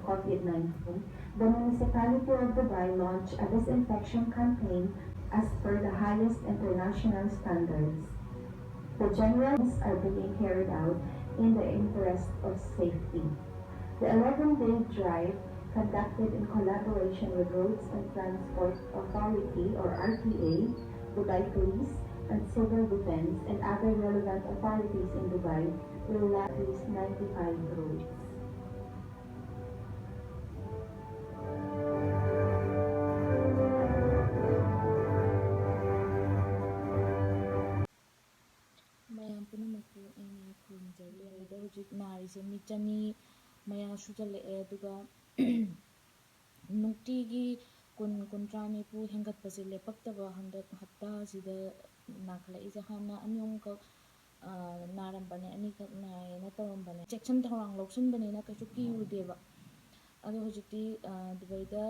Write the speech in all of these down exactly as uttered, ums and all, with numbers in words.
COVID nineteen, the municipality of Dubai launched a disinfection campaign as per the highest international standards. The general rules are being carried out in the interest of safety. The eleven-day drive, conducted in collaboration with Roads and Transport Authority or R T A, Dubai Police, and Civil Defense and other relevant authorities in Dubai, will lap at least ninety-five roads. ꯃꯌꯥꯝ ꯄꯨꯝꯅꯃꯛꯄꯨ ꯑꯩꯅ ꯈꯨꯔꯨꯝꯖꯔꯤ꯫ ꯑꯗꯨꯗ ꯍꯧꯖꯤꯛ ꯅꯥꯔꯤꯁꯦ ꯃꯤ ꯆꯅꯤ ꯃꯌꯥ ꯁꯨꯖꯜꯂꯛꯑꯦ, ꯑꯗꯨꯒ ꯅꯨꯡꯇꯤꯒꯤ ꯀꯨꯟ, ꯀꯨꯟꯊ꯭ꯔꯥ, ꯅꯤꯐꯨ ꯍꯦꯟꯒꯠꯄꯁꯦ ꯂꯦꯞꯄꯛꯇꯕ ꯍꯟꯗꯛ ꯍꯞꯇꯥꯁꯤꯗ ꯅꯥꯈꯠꯂꯛꯏꯁꯦ꯫ ꯍꯥꯟꯅ ꯑꯅꯤ ꯑꯍꯨꯝꯈꯛ, ꯑ, ꯅꯥꯔꯝꯕꯅꯦ, ꯑꯅꯤꯈꯛ ꯅꯥꯏꯌꯦꯅ ꯇꯧꯔꯝꯕꯅꯦ꯫ ꯆꯦꯛꯁꯤꯟ ꯊꯧꯔꯥꯡ ꯂꯧꯁꯤꯟꯕꯅꯤꯅ ꯀꯩꯁꯨ ꯀꯤꯔꯨꯗꯦꯕ꯫ ꯑꯗꯣ ꯍꯧꯖꯤꯛꯇꯤ, ꯑ, ꯗꯨꯕꯩꯗ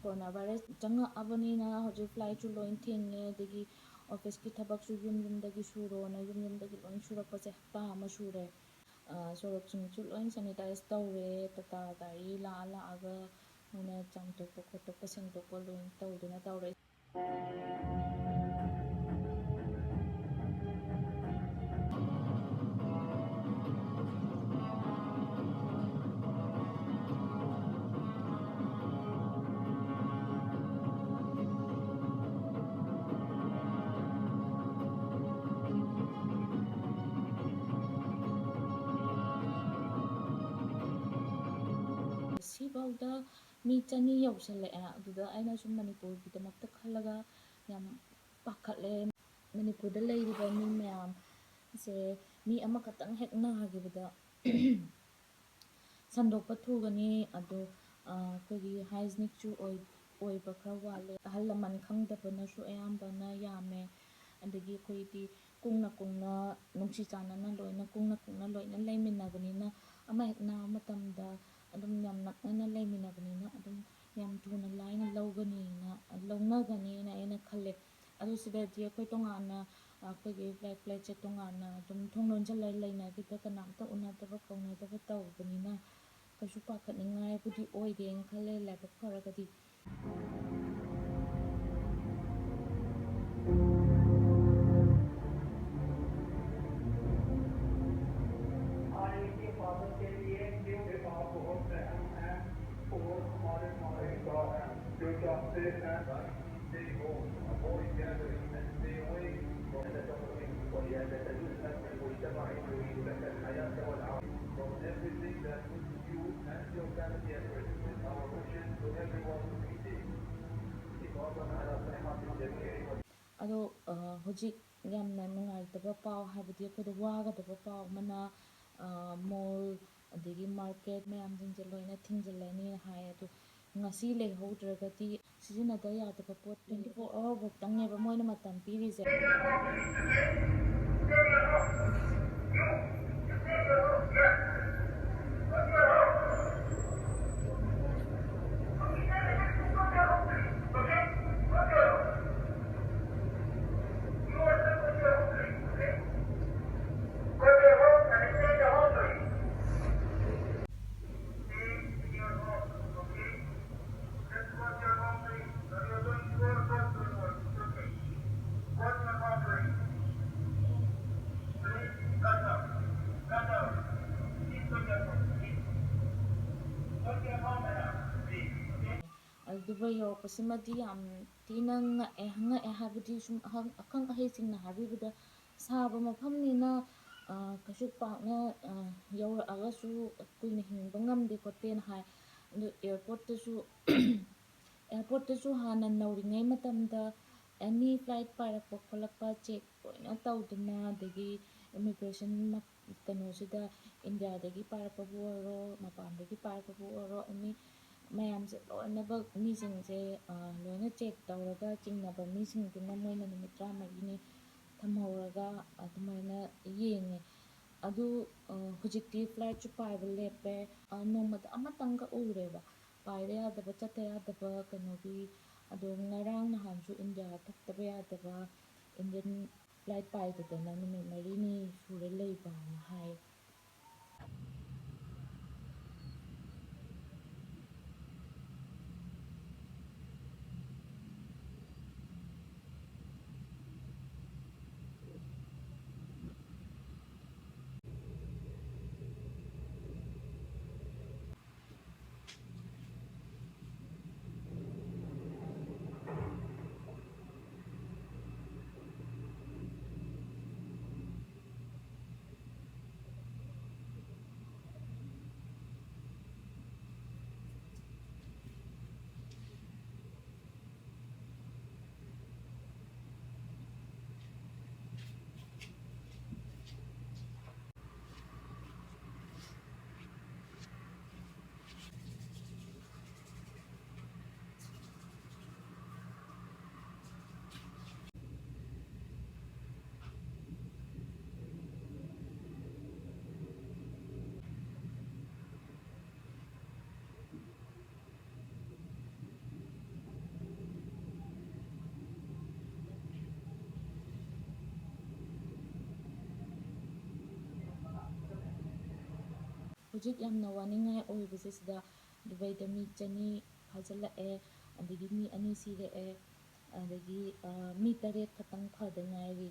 ꯀꯣꯔꯣꯅꯥ ꯚꯥꯏꯔꯁ ꯆꯪꯉꯛꯑꯕꯅꯤꯅ ꯍꯧꯖꯤꯛ ꯐ꯭ꯂꯥꯏꯠꯁꯨ ꯂꯣꯏ ꯊꯤꯡꯉꯦ, ꯑꯗꯒꯤ ꯑꯣꯐꯤꯁꯀꯤ ꯊꯕꯛꯁꯨ ꯌꯨꯝ ꯌꯨꯝꯗꯒꯤ ꯁꯨꯔꯣꯅ ꯌꯨꯝ ꯌꯨꯝꯗꯒꯤ ꯂꯣꯏ ꯁꯨꯔꯛꯄꯁꯦ ꯍꯞꯇꯥ ꯑꯃ ꯁꯨꯔꯦ꯫ ꯑ, ꯁꯣꯔꯣꯛꯁꯤꯡꯁꯨ ꯂꯣꯏ ꯁꯦꯅꯤꯇꯥꯏꯁ ꯇꯧꯔꯦ, ꯇꯥꯇꯥ ꯒꯥꯔꯤ ꯂꯥꯛꯑ ꯂꯥꯛꯑꯒ ꯃꯣꯏꯅ ꯆꯥꯝꯊꯣꯛꯄ ꯈꯣꯠꯇꯣꯛꯄ ꯁꯦꯡꯗꯣꯛꯄ ꯂꯣꯏ ꯇꯧꯗꯅ ꯇꯧꯔꯦ꯫ ꯁꯤꯐꯥꯎꯗ ꯃꯤ ꯆꯅꯤ ꯌꯧꯁꯜꯂꯛꯑꯦ꯫ ꯑꯗꯨꯗ ꯑꯩꯅ ꯁꯨꯝ ꯃꯅꯤꯄꯨꯔꯒꯤꯗꯃꯛꯇ ꯈꯜꯂꯒ ꯌꯥꯝ ꯄꯥꯈꯠꯂꯦ꯫ ꯃꯅꯤꯄꯨꯔꯗ ꯂꯩꯔꯤꯕ ꯃꯤ ꯃꯌꯥꯝꯁꯦ ꯃꯤ ꯑꯃꯈꯛꯇꯪ ꯍꯦꯛ ꯅꯥꯈꯤꯕꯗ ꯁꯟꯗꯣꯛꯄ ꯊꯨꯒꯅꯤ꯫ ꯑꯗꯣ, ꯑ, ꯑꯩꯈꯣꯏꯒꯤ ꯍꯥꯏꯖꯤꯅꯤꯛꯁꯨ ꯑꯣꯏ-, ꯑꯣꯏꯕ ꯈꯔ ꯋꯥꯠꯂꯦ꯫ ꯑꯍꯜ ꯂꯃꯟ ꯈꯪꯗꯕꯅꯁꯨ ꯑꯌꯥꯝꯕꯅ ꯌꯥꯝꯃꯦ꯫ ꯑꯗꯒꯤ ꯑꯩꯈꯣꯏꯗꯤ ꯀꯨꯡꯅ ꯀꯨꯡꯅ ꯅꯨꯡꯁꯤ ꯆꯥꯟꯅꯅ ꯂꯣꯏꯅ ꯀꯨꯡꯅ ꯀꯨꯡꯅ ꯂꯣꯏꯅ ꯂꯩꯃꯤꯟꯅꯕꯅꯤꯅ ꯑꯃ ꯍꯦꯛ ꯅꯥꯕ ꯃꯇꯝꯗ ꯑꯗꯨꯝ ꯌꯥꯝ ꯅꯛꯅꯅ ꯂꯩꯃꯤꯟꯅꯕꯅꯤꯅ ꯑꯗꯨꯝ ꯌꯥꯝ ꯊꯨꯅ ꯂꯥꯏꯅ ꯂꯧꯒꯅꯤꯅ, ꯂꯧꯅꯒꯅꯤꯅ ꯑꯩꯅ ꯈꯜꯂꯦ꯫ ꯑꯗꯨ ꯁꯤꯗꯗꯤ ꯑꯩꯈꯣꯏ ꯇꯣꯉꯥꯟꯅ, ꯑꯩꯈꯣꯏꯒꯤ ꯐ꯭ꯂꯥꯏꯠ ꯐ꯭ꯂꯥꯏꯠꯁꯦ ꯇꯣꯉꯥꯟꯅ ꯑꯗꯨꯝ ꯊꯣꯡ ꯂꯣꯟꯁꯤꯜꯂ ꯂꯩꯅꯈꯤꯕ, ꯀꯅꯥꯝꯇ ꯎꯅꯗꯕ ꯀꯧꯅꯗꯕ ꯇꯧꯕꯅꯤꯅ ꯀꯩꯁꯨ ꯄꯥꯈꯠꯅꯤꯡꯉꯥꯏꯕꯨꯗꯤ ꯑꯣꯏꯗꯦꯅ ꯈꯜꯂꯦ, ꯂꯥꯏꯕꯛ ꯐꯔꯒꯗꯤ꯫ ꯑꯗꯣ ꯍꯧꯖꯤꯛ ꯌꯥꯝꯅ ꯅꯨꯡꯉꯥꯏꯇꯕ ꯄꯥꯎ, ꯍꯥꯏꯕꯗꯤ ꯑꯩꯈꯣꯏꯗ ꯋꯥꯒꯗꯕ ꯄꯥꯎ ꯑꯃꯅ, ꯃꯣꯜ ꯑꯗꯒꯤ ꯃꯥꯔꯀꯦꯠ ꯃꯌꯥꯝꯁꯤꯡꯁꯦ ꯂꯣꯏꯅ ꯊꯤꯡꯖꯤꯜꯂꯅꯤꯅ ꯍꯥꯏ꯫ ꯑꯗꯣ ꯉꯁꯤ ꯂꯩꯍꯧꯗ꯭ꯔꯒꯗꯤ ꯁꯤꯖꯤꯟꯅꯗ ꯌꯥꯗꯕ ꯄꯣꯠ twenty four hour ꯐꯥꯎꯇꯪꯅꯦꯕ ꯃꯣꯏꯅ ꯃꯇꯝ ꯄꯤꯔꯤꯁꯦ꯫ ꯑꯗꯨ ꯗꯨꯕꯥꯏ ꯌꯧꯔꯛꯄꯁꯤꯃꯗꯤ ꯌꯥꯝ ꯊꯤꯅ ꯉꯛꯑꯦ꯫ ꯉꯛꯑꯦ ꯍꯥꯏꯕꯗꯤ ꯁꯨꯝ ꯑꯈꯪ ꯑꯍꯩꯁꯤꯡꯅ ꯍꯥꯏꯕꯤꯕꯗ, ꯁꯥꯕ ꯃꯐꯝꯅꯤꯅ ꯀꯩꯁꯨ ꯄꯥꯛꯅ ꯌꯧꯔꯛꯑꯒꯁꯨ ꯀꯨꯏꯅ ꯍꯤꯡꯕ ꯉꯝꯗꯦ ꯈꯣꯠꯇꯦꯅ ꯍꯥꯏ꯫ ꯑꯗꯨ ꯑꯦꯌꯥꯔꯄꯣꯔꯠꯇꯁꯨ ꯑꯦꯌꯥꯔꯄꯣꯔꯠꯇꯁꯨ ꯍꯥꯟꯅ ꯅꯧꯔꯤꯉꯩ ꯃꯇꯝꯗ ꯑꯦꯅꯤ ꯐ꯭ꯂꯥꯏꯠ ꯄꯥꯏꯔꯛꯄ ꯈꯣꯠꯂꯛꯄ ꯆꯦꯛ ꯂꯣꯏꯅ ꯇꯧꯗꯅ, ꯑꯗꯒꯤ ꯏꯃꯤꯒ꯭ꯔꯦꯁꯟ ꯀꯩꯅꯣꯁꯤꯗ ꯏꯟꯗꯤꯌꯥꯗꯒꯤ ꯄꯥꯏꯔꯛꯄꯕꯨ ꯑꯣꯏꯔꯣ, ꯃꯄꯥꯟꯗꯒꯤ ꯄꯥꯏꯔꯛꯄꯕꯨ ꯑꯣꯏꯔꯣ, ꯑꯦꯅꯤ ꯃꯌꯥꯝꯁꯦ ꯂꯣꯏꯅꯃꯛ ꯃꯤꯁꯤꯡꯁꯦ ꯂꯣꯏꯅ ꯆꯦꯛ ꯇꯧꯔꯒ, ꯆꯤꯡꯅꯕ ꯃꯤꯁꯤꯡꯗꯨꯅ ꯃꯣꯏꯅ ꯅꯨꯃꯤꯠ ꯇꯔꯥꯃꯔꯤꯅꯤ ꯊꯝꯍꯧꯔꯒ ꯑꯗꯨꯃꯥꯏꯅ ꯌꯦꯡꯉꯦ꯫ ꯑꯗꯨ ꯍꯧꯖꯤꯛꯇꯤ ꯐ꯭ꯂꯥꯏꯠꯁꯨ ꯄꯥꯏꯕ ꯂꯦꯞꯄꯦ꯫ ꯅꯣꯡꯃꯗ ꯑꯃꯇꯪꯒ ꯎꯔꯦꯕ ꯄꯥꯏꯗ ꯌꯥꯗꯕ, ꯆꯠꯇ ꯌꯥꯗꯕ ꯀꯩꯅꯣꯒꯤ꯫ ꯑꯗꯣ ꯉꯔꯥꯡ ꯅꯍꯥꯟꯁꯨ ꯏꯟꯗꯤꯌꯥ ꯊꯣꯛꯇꯕ ꯌꯥꯗꯕ ꯏꯟꯗꯤꯌꯟ ꯐ꯭ꯂꯥꯏꯠ ꯄꯥꯏꯗꯗꯅ ꯅꯨꯃꯤꯠ ꯃꯔꯤꯅꯤ ꯁꯨꯔꯦ ꯂꯩꯕꯅ ꯍꯥꯏ꯫ ꯍꯧꯖꯤꯛ ꯌꯥꯝꯅ ꯋꯥꯅꯤꯡꯉꯥꯏ ꯑꯣꯏꯕꯁꯦ ꯁꯤꯗ ꯗꯨꯕꯩꯗ ꯃꯤ ꯆꯅꯤ ꯐꯥꯖꯤꯜꯂꯛꯑꯦ, ꯑꯗꯒꯤ ꯃꯤ ꯑꯅꯤ ꯁꯤꯔꯛꯑꯦ, ꯑꯗꯒꯤ, ꯑ, ꯃꯤ ꯇꯔꯦꯠ ꯈꯛꯇꯪ ꯐꯗ ꯉꯥꯏꯔꯤ꯫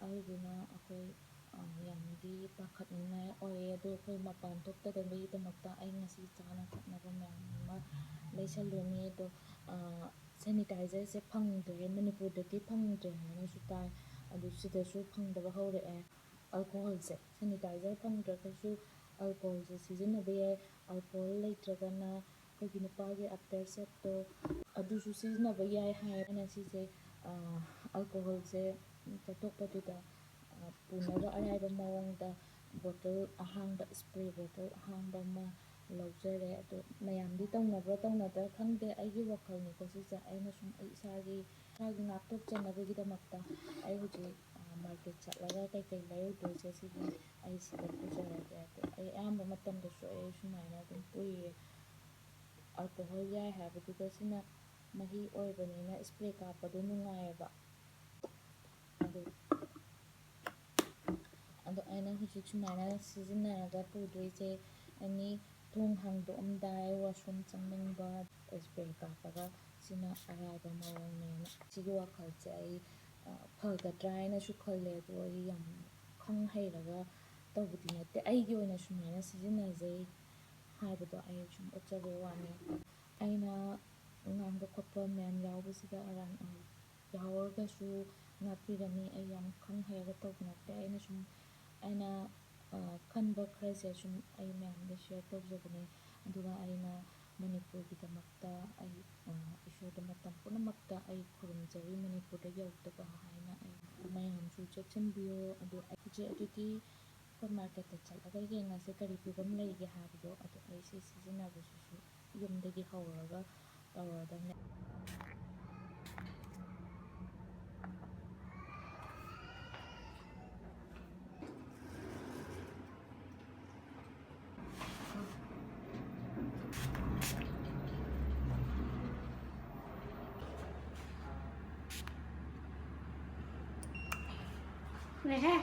ꯑꯗꯨꯗꯨꯅ ꯑꯩꯈꯣꯏ, ꯑ, ꯌꯥꯝꯅꯗꯤ ꯄꯥꯈꯠꯅꯤꯡꯉꯥꯏ ꯑꯣꯏꯌꯦ꯫ ꯑꯗꯣ ꯑꯩꯈꯣꯏ ꯃꯄꯥꯟ ꯊꯣꯛꯇꯅꯕꯒꯤꯗꯃꯛꯇ ꯑꯩ ꯉꯁꯤ ꯆꯥꯅ ꯊꯛꯅꯕ ꯃꯌꯥꯝ ꯑꯃ ꯂꯩꯁꯜꯂꯨꯅꯤ꯫ ꯑꯗꯣ, ꯑ, ꯁꯦꯅꯤꯇꯥꯏꯖꯔꯁꯦ ꯐꯪꯗ꯭ꯔꯦ, ꯃꯅꯤꯄꯨꯔꯗꯗꯤ ꯐꯪꯗ꯭ꯔꯦ ꯍꯥꯏꯅꯁꯨ ꯇꯥꯏ꯫ ꯑꯗꯨ ꯁꯤꯗꯁꯨ ꯐꯪꯗꯕ ꯍꯧꯔꯛꯑꯦ꯫ ꯑꯜꯀꯣꯍꯣꯜꯁꯦ, ꯁꯦꯅꯤꯇꯥꯏꯖꯔ ꯐꯪꯗ꯭ꯔꯒꯁꯨ ꯑꯜꯀꯣꯍꯣꯜꯁꯦ ꯁꯤꯖꯤꯟꯅꯕ ꯌꯥꯏ꯫ ꯑꯜꯀꯣꯍꯣꯜ ꯂꯩꯇ꯭ꯔꯒꯅ ꯑꯩꯈꯣꯏꯒꯤ ꯅꯨꯄꯥꯒꯤ ꯑꯞꯇꯔ ꯁꯦꯞꯇꯣ, ꯑꯗꯨꯁꯨ ꯁꯤꯖꯤꯟꯅꯕ ꯌꯥꯏ ꯍꯥꯏ꯫ ꯑꯩꯅ ꯁꯤꯁꯦ, ꯑ, ꯑꯜꯀꯣꯍꯣꯜꯁꯦ ꯆꯠꯊꯣꯛꯄꯗꯨꯗ, ꯑ, ꯄꯨꯅꯕ ꯑꯔꯥꯏꯕ ꯃꯑꯣꯡꯗ ꯕꯣꯇꯜ ꯑꯍꯥꯡꯕ, ꯏꯁꯄ꯭ꯔꯦ ꯕꯣꯇꯜ ꯑꯍꯥꯡꯕ ꯑꯃ ꯂꯧꯖꯔꯦ꯫ ꯑꯗꯣ ꯃꯌꯥꯝꯗꯤ ꯇꯧꯅꯕ꯭ꯔꯥ ꯇꯧꯅꯗ꯭ꯔꯥ ꯈꯪꯗꯦ, ꯑꯩꯒꯤ ꯋꯥꯈꯜꯅꯤꯀꯣ ꯁꯤꯁꯦ꯫ ꯑꯩꯅ ꯁꯨꯝ ꯑꯩ ꯏꯁꯥꯒꯤ, ꯏꯁꯥꯒꯤ ꯉꯥꯛꯊꯣꯛꯆꯅꯕꯒꯤꯗꯃꯛꯇ ꯑꯩ ꯍꯧꯖꯤꯛ, ꯑ, ꯃꯥꯔꯀꯦꯠ ꯆꯠꯂꯒ ꯀꯩꯀꯩ ꯂꯩꯔꯨꯗꯣꯏꯁꯦ ꯁꯤꯗꯤ ꯑꯩ ꯁꯤꯗ ꯄꯨꯖꯔꯒꯦ꯫ ꯑꯗꯣ ꯑꯩ ꯑꯌꯥꯝꯕ ꯃꯇꯝꯗꯁꯨ ꯑꯩ ꯁꯨꯃꯥꯏꯅ ꯑꯗꯨꯝ ꯄꯨꯏꯌꯦ꯫ ꯑꯜꯀꯣꯍꯣꯜ ꯌꯥꯏ ꯍꯥꯏꯕꯗꯨꯗ ꯁꯤꯅ ꯃꯍꯤ ꯑꯣꯏꯕꯅꯤꯅ ꯏꯁꯄ꯭ꯔꯦ ꯀꯥꯞꯄꯗꯣ ꯅꯨꯡꯉꯥꯏꯌꯦꯕ꯫ ꯑꯗꯨ, ꯑꯗꯣ ꯑꯩꯅ ꯍꯧꯖꯤꯛ ꯁꯨꯃꯥꯏꯅ ꯁꯤꯖꯤꯟꯅꯔꯒ ꯄꯨꯗꯣꯏꯁꯦ, ꯑꯦꯅꯤ ꯊꯣꯡ ꯍꯥꯡꯗꯣꯛꯑꯝꯗꯥꯏ, ꯋꯥꯁꯔꯨꯝ ꯆꯪꯅꯤꯡꯕ, ꯏꯁꯄ꯭ꯔꯦ ꯀꯥꯞꯄꯒ ꯁꯤꯅ ꯑꯔꯥꯏꯕ ꯃꯑꯣꯡꯅꯦꯅ ꯁꯤꯒꯤ ꯋꯥꯈꯜꯁꯦ ꯑꯩ, ꯑ, ꯐꯒꯗ꯭ꯔꯥ ꯍꯥꯏꯅꯁꯨ ꯈꯜꯂꯦ꯫ ꯑꯗꯣ ꯑꯩ ꯌꯥꯝ ꯈꯪ ꯍꯩꯔꯒ ꯇꯧꯕꯗꯤ ꯅꯠꯇꯦ, ꯑꯩꯒꯤ ꯑꯣꯏꯅ ꯁꯨꯃꯥꯏꯅ ꯁꯤꯖꯤꯟꯅꯖꯩ ꯍꯥꯏꯕꯗꯣ ꯑꯩ ꯁꯨꯝ ꯎꯠꯆꯕꯩ ꯋꯥꯅꯤ꯫ ꯑꯩꯅ ꯉꯥꯡꯕ ꯈꯣꯠꯄ ꯃꯌꯥꯝ ꯌꯥꯎꯕꯁꯤꯗ ꯑꯔꯥꯟ ꯑꯔꯥꯟ ꯌꯥꯎꯔꯒꯁꯨ ꯉꯥꯛꯄꯤꯒꯅꯤ꯫ ꯑꯩ ꯌꯥꯝ ꯈꯪ ꯍꯩꯔꯒ ꯇꯧꯕ ꯅꯠꯇꯦ꯫ ꯑꯩꯅ ꯁꯨꯝ, ꯑꯩꯅ, ꯑ, ꯈꯟꯕ ꯈꯔꯁꯦ ꯁꯨꯝ ꯑꯩ ꯃꯌꯥꯝꯗ ꯁꯤꯌꯔ ꯇꯧꯖꯕꯅꯦ꯫ ꯑꯗꯨꯒ ꯑꯩꯅ ꯃꯅꯤꯄꯨꯔꯒꯤꯗꯃꯛꯇ ꯑꯩ, ꯑ, ꯏꯁꯣꯔꯗ ꯃꯇꯝ ꯄꯨꯝꯅꯃꯛꯇ ꯑꯩ ꯈꯨꯔꯨꯝꯖꯔꯤ, ꯃꯅꯤꯄꯨꯔꯗ ꯌꯧꯗꯕ ꯍꯥꯏꯅ꯫ ꯑꯩ ꯃꯌꯥꯝꯁꯨ ꯆꯦꯛꯁꯤꯟꯕꯤꯌꯣ꯫ ꯑꯗꯨ ꯑꯩ ꯍꯧꯖꯤꯛ ꯑꯗꯨꯗꯤ ꯑꯩꯈꯣꯏ ꯃꯥꯔꯀꯦꯠꯇ ꯆꯠꯂꯒ ꯌꯦꯡꯉꯁꯦ ꯀꯔꯤ ꯐꯤꯕꯝ ꯂꯩꯒꯦ ꯍꯥꯏꯕꯗꯣ꯫ ꯑꯗꯣ ꯑꯩ ꯁꯤ ꯁꯤꯖꯤꯟꯅꯕꯁꯤꯁꯨ ꯌꯨꯝꯗꯒꯤ ꯍꯧꯔꯒ ꯇꯧꯔꯗꯕꯅꯦ꯫ ꯂꯩꯍꯦ꯫